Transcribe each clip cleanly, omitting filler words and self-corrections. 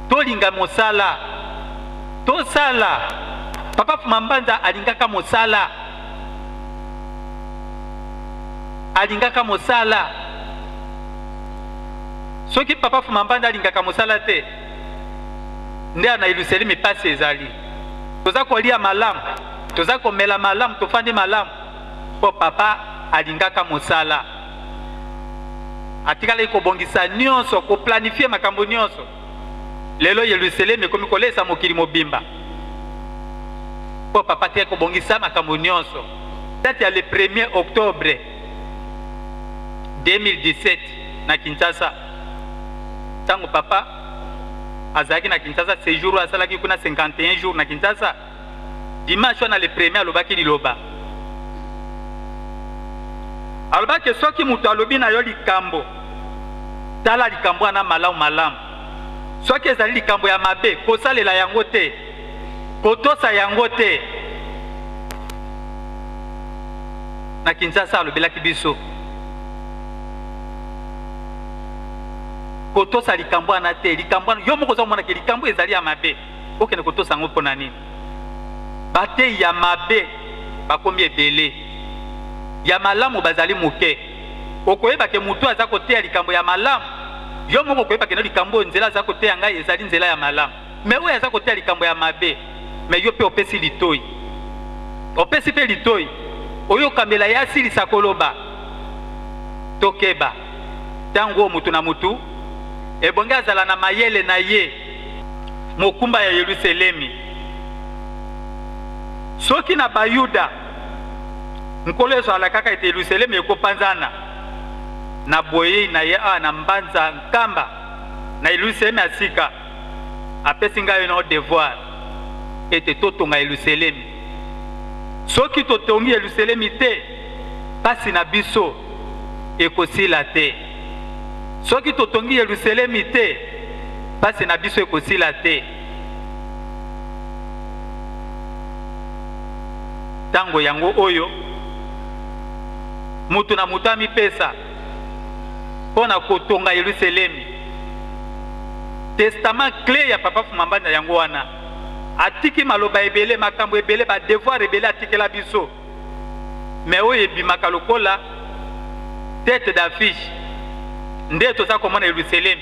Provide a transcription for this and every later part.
Tolinga mosala, tosala. Papa Fuma Mbanza alingaka mosala, alingaka mosala. Soki Papa Fuma Mbanza alingaka mosala te, nde na Yelusalemi pasi ezali. Toza kolia malamu, toza komela malamu, tofandi malamu mpo papa alingaka mosala. Atikalaki kobongisa nyonso, koplanifie makambo nyonso. Lelo Yelusalemi ekomi kolesa mokili mobimba mpo papa atikaki kobongisa makambo nyonso. Date ya le 1er octobre 2017 na Kinshasa, ntango papa azalaki na Kinshasa, séjour asalaki kuna 51 jours na Kinshasa. Dimanche wana le premier alobaki liloba, alobaki soki moto alobi na yo likambo, tala likambo wana malamu malamu. Soki ezali likambo ya mabe, kosalela yango te, kotosa yango te. Na Kinshasa alobelaki biso kotosa likambo wana te. Likambo wana yo moko oza komona ke likambo ezali ya mabe, okende kotosa yango mpo na nini? Bateyi ya mabe bakomi ebele, ya malamu bazali moke. Okoyeba ke moto aza koteya likambo ya malamu, yo moko okoyeba ke no likambo oyo nzela aza koteya ngai ezali nzela ya malamu. Mais oyo aza koteya likambo ya mabe, mais yo mpe opesi litoi, opesi mpe litoi, oyokamela ye asilisa koloba. Tokeba ntango oyo moto na motu ebongi azala na mayele na ye. Mokumba ya Yelusalemi. Soki na Bayuda, Nkolo Yesu alakaka ete Yelusalemi ekopanzana na boyei na ye awa na mbanza nkamba na Yelusalemi ya sika, apesi ngai no devoir ete totonga Yelusalemi. Soki totongi Yelusalemi te, pasi na biso ekosila te. Soki totongi Yelusalemi te, pasi na biso ekosila te. Ntango yango oyo moto na moto amipesa mpo na kotonga Yelusalemi. Testament cle ya Papa Fumambanda yango wana. Atiki maloba ebele, makambo ebele, ba devoir ebele atikela biso. Mais oyo ebimaka lokola tete d'affiche nde toza komona Yelusalemi.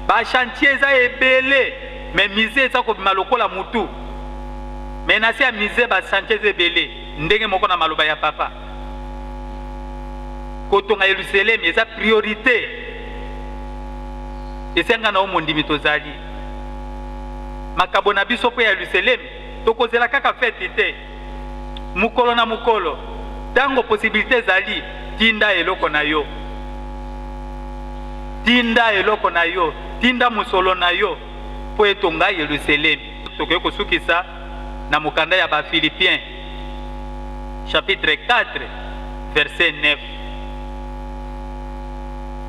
Ba chantier eza ebele, mais musée eza kobima lokola mutu. Mais na se ya musée ba chantier eza ebele, ndenge moko na maloba ya papa. Kotonga Yelusalemi eza priorite. Esenga na yo mondimi tozali. Makabo na biso mpo ya Yelusalemi, tokozela kaka feti te. Mokolo na mokolo, tango possibilite ezali, tinda eloko na yo. Tinda eloko na yo, tinda mosolo na yo mpo etonga Yelusalemi. Tokoki kosukisa na mokanda ya ba Philippiens chapitre 4 verset 9.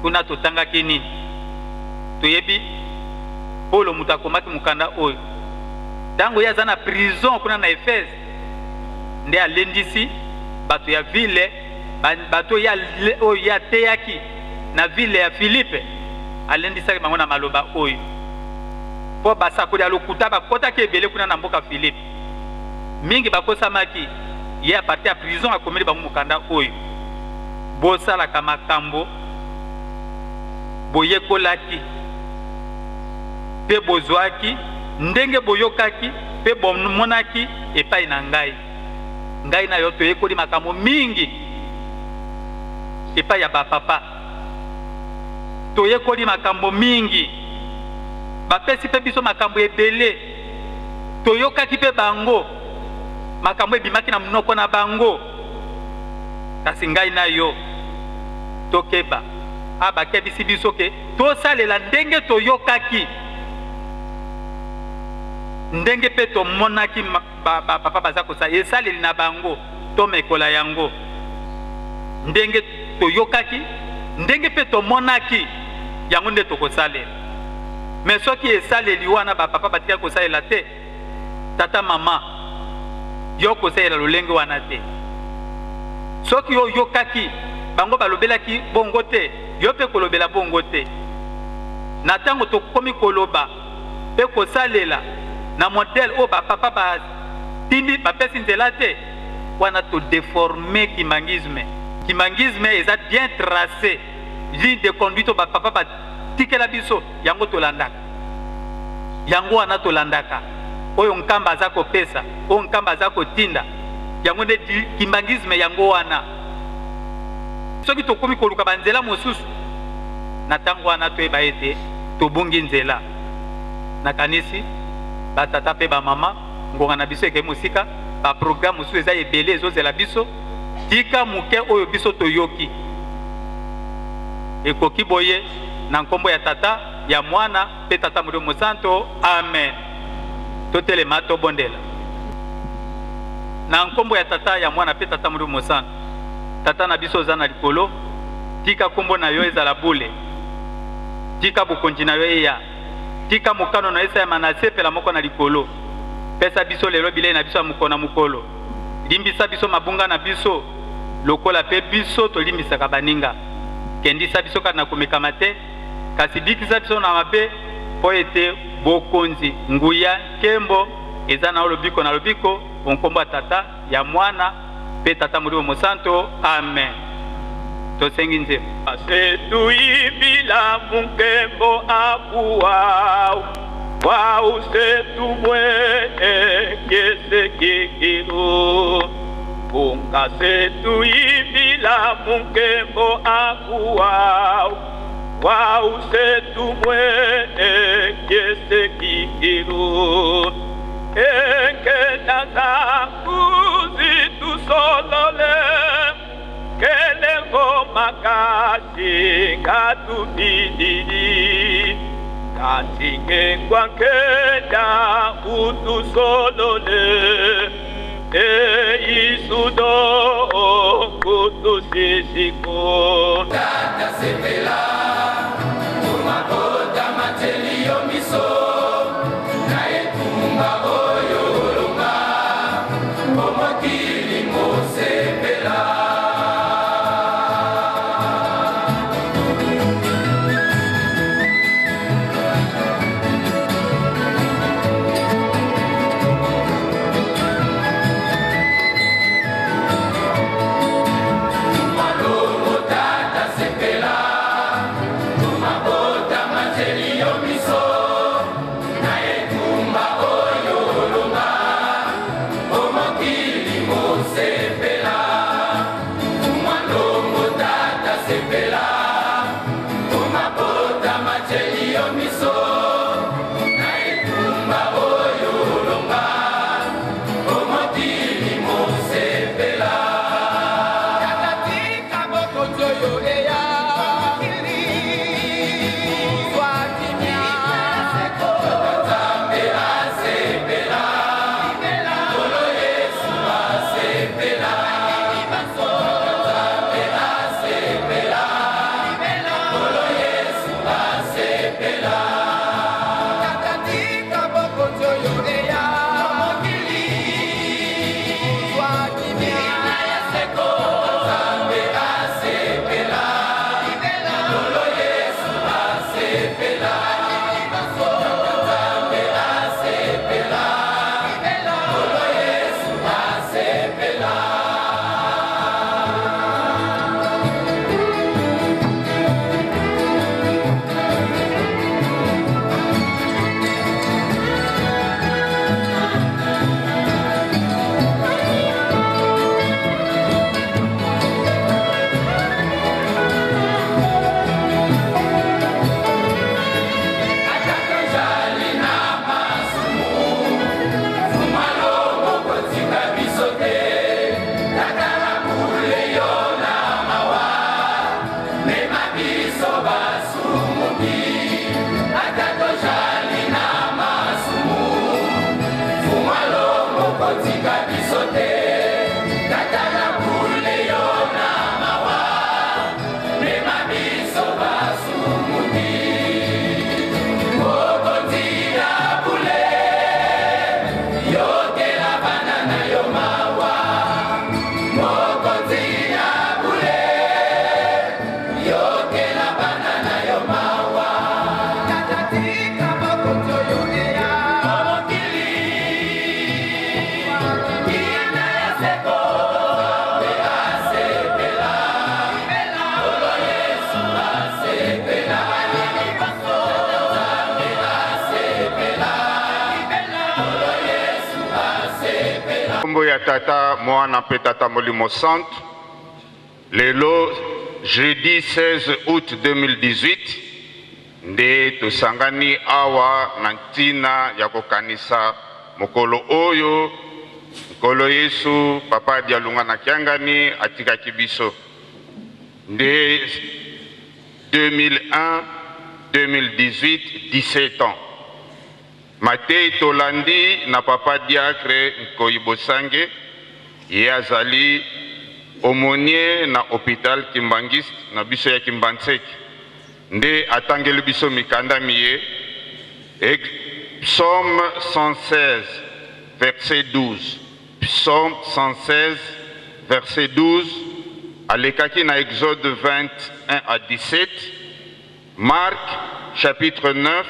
Kuna totangaki nini? Toyebi Polo moto akomaki mokanda oyo. Ntango ye aza na prison kuna na Efese, nde alendisi bato ya ville, bato oyo ye ateyaki na ville ya Filipe, alendisaki bango na maloba oyo, mpo basakoli ya lokuta bakotaki ebele kuna na mboka Filipe, mingi bakosamaki. Ye a partir ya prison akomeli bango mokanda oyo, bosalaka makambo boyekolaki mpe bozwaki, ndenge boyokaki mpe bomonaki epai na ngai. Ngai na yo toyekoli makambo mingi epai ya bapapa, toyekoli makambo mingi, bapesi mpe biso makambo ebele, toyokaki mpe bango makambo ebimaki na monoko na bango. Kasi ngai na yo tokeba, a bakebisi biso ke tosalela ndenge toyokaki, ndenge mpe tomonaki bapapa baza kosala esaleli na bango, tomekola yango ndenge toyokaki, ndenge mpe tomonaki yango nde tokosalela. Me soki esaleli wana bapapa batikaki kosalela te, tata mama, yo kosalela lolenge wana te. Soki yo oyokaki bango balobelaki bongo te, yo mpe kolobela bongo te. Na ntango tokomi koloba, mpe kosalela na modèle oyo ba papa batindi, bapesi nzela te, wana to deformer kimbanguisme. Kimbanguisme eza bien trace, ligne de conduite oyo ba papa batikela biso, yango tolandaka. Yango wana tolandaka oyo Nkamba aza kopesa, oyo Nkamba aza kotinda, yango nde kimbanguisme yango wana. Soki tokomi koluka ba nzela mosusu na tango wana, toyeba ete tobungi nzela. Nakanisi ba tata pe ba mama, ngonga na biso ekei mosika, ba programme mosusu eza ebele ezozela biso. Tika moke oyo biso toyoki ekoki boye, na nkombo ya Tata, ya Mwana pe Tata Molimo Mosanto, amen. Totelema tobondela. Na nkombo ya Tata, ya Mwana pe Tata Molimo Mosanto. Tata na biso oza na likolo, tika nkombo na yo ezala bule. Tika bokonzi na yo eya. Tika mokano na yo esalema na se pela moko na likolo. Pesa biso lelo bilei na biso ya mokolo na mokolo. Limbisa biso mabunga na biso, lokola pe biso tolimbisaka baninga. Kendisa biso kati na komekama te, kasi bikisa biso na mabe, mpo ete bokonzi, nguya, nkembo eza na yo lobiko na lobiko, o nkombo ya Tata, ya Mwana, mpe Tata Molimo Mosanto. Amen. Tosengi nzembo. Setuibila munkembo akuwau wau setumwene kesekikilu bunga setuibila munkembo akuwau wau setumwene kesekikilu enkena zangu zitusolole kelengo makasi ngatubididi kasi ngengwa nkenda utusolole eisudo kutusisiko. Tata sepela omakota mateli yo miso na etumba oyo olonga po mokili mosepela. Malongo tata sepela omakota mateli yo miso na etumba oyo olonga po mokili mosepela. Malongo tata sepela omakota mateli yo miso na etumba oyo olonga po mokili mosepela. Tata tika bokonzi oyo eya zwa kimia. Nzambe asepela, Nkolo Yesu asepela. Nzambe asepela, Nkolo Yesu asepela. Tata tika bokonzi oyo eya zwa kimia. Nzambe asepela, Nkolo Yesu asepela. Nzambe asepela, Nkolo Yesu asepela. Ata tozali na masumu, Fuma longo kotika biso te. Tata na bule yo na mawa, mema biso basumuki. Ata tozali na masumu, Fuma longo kotika biso te. Tata na bule yo na mawa, mema biso basumuki. Mokonzi ya bule, yokela bana na yo mawa. Mokonzi ya bule, yokela bana na yo mawa. Tata tika bokonzi oyo eya. Nkombo ya Tata, Mwana mpe Tata Molimo Santu, lelo jeudi 16 août 2018 nde tosangani awa na ntina ya kokanisa mokolo oyo Nkolo Yesu Papa Dialunga na Kiangani atikaki biso nde 2001 2018 17 ans. Mateyi tolandi na papa diacre Nkoyi Bosange, ye azali aumonier na hopital kimbanguiste na biso ya Kimbanseke, nde atangeli biso mikanda miye, ex, Psaume 116 verset 12, Psaume 116 verset 12, alekaki na Exode 21 à 17, Marc chapitre 9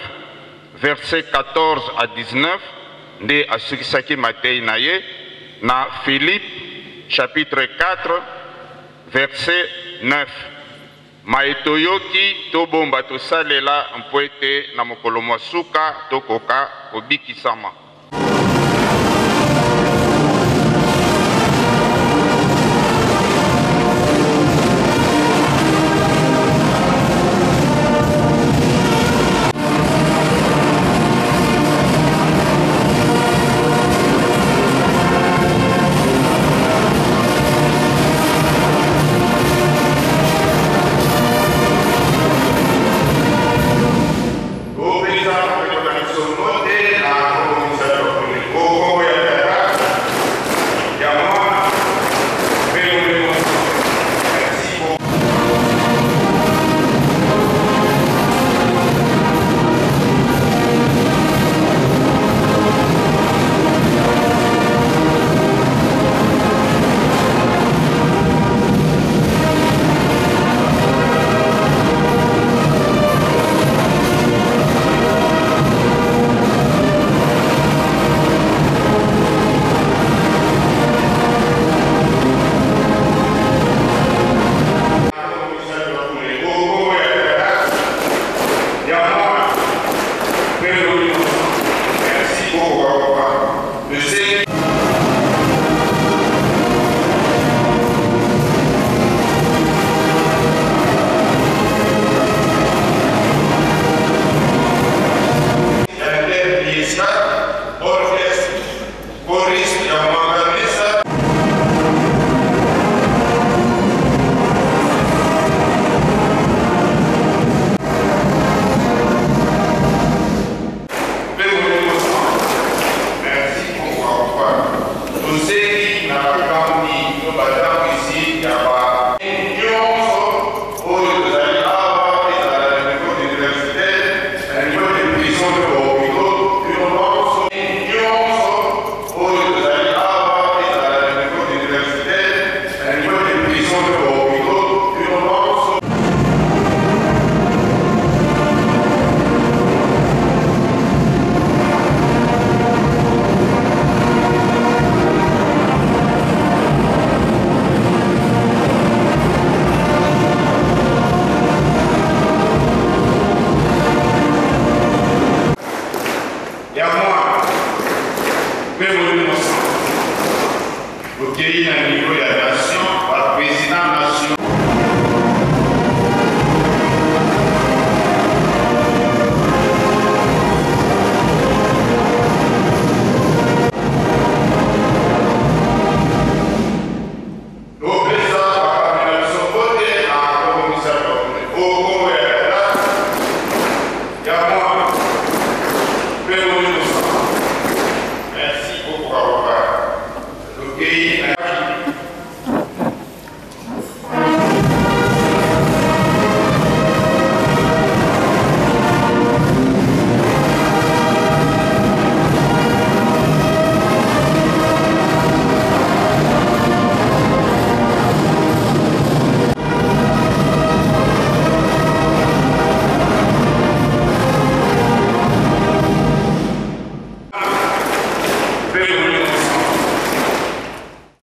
verset 14 à 19 nde asukisaki mateyi na ye na Philippe chapitre 4 verset 9. Maye toyoki, tobomba tosalela mpo ete na mokolo mwa suka tokoka kobikisama. Topesa bandeko na biso mbote na nkombo misato ya bolingo, nkombo ya Tata, ya Mwana, mpe Molimo Mosantu. Merci beaucoup. Tosengi na bakambi to batambwisi ya ba. Nyonso oyo tozali awa, ezala na niveau universitaire, na niveau de prison to ba hopitaux, bino banso. Nyonso oyo tozali awa, ezala na niveau universitaire, na niveau de prison to ba hopitaux, bino banso. Ya Mwana mpe Molimo Santu, bokei na.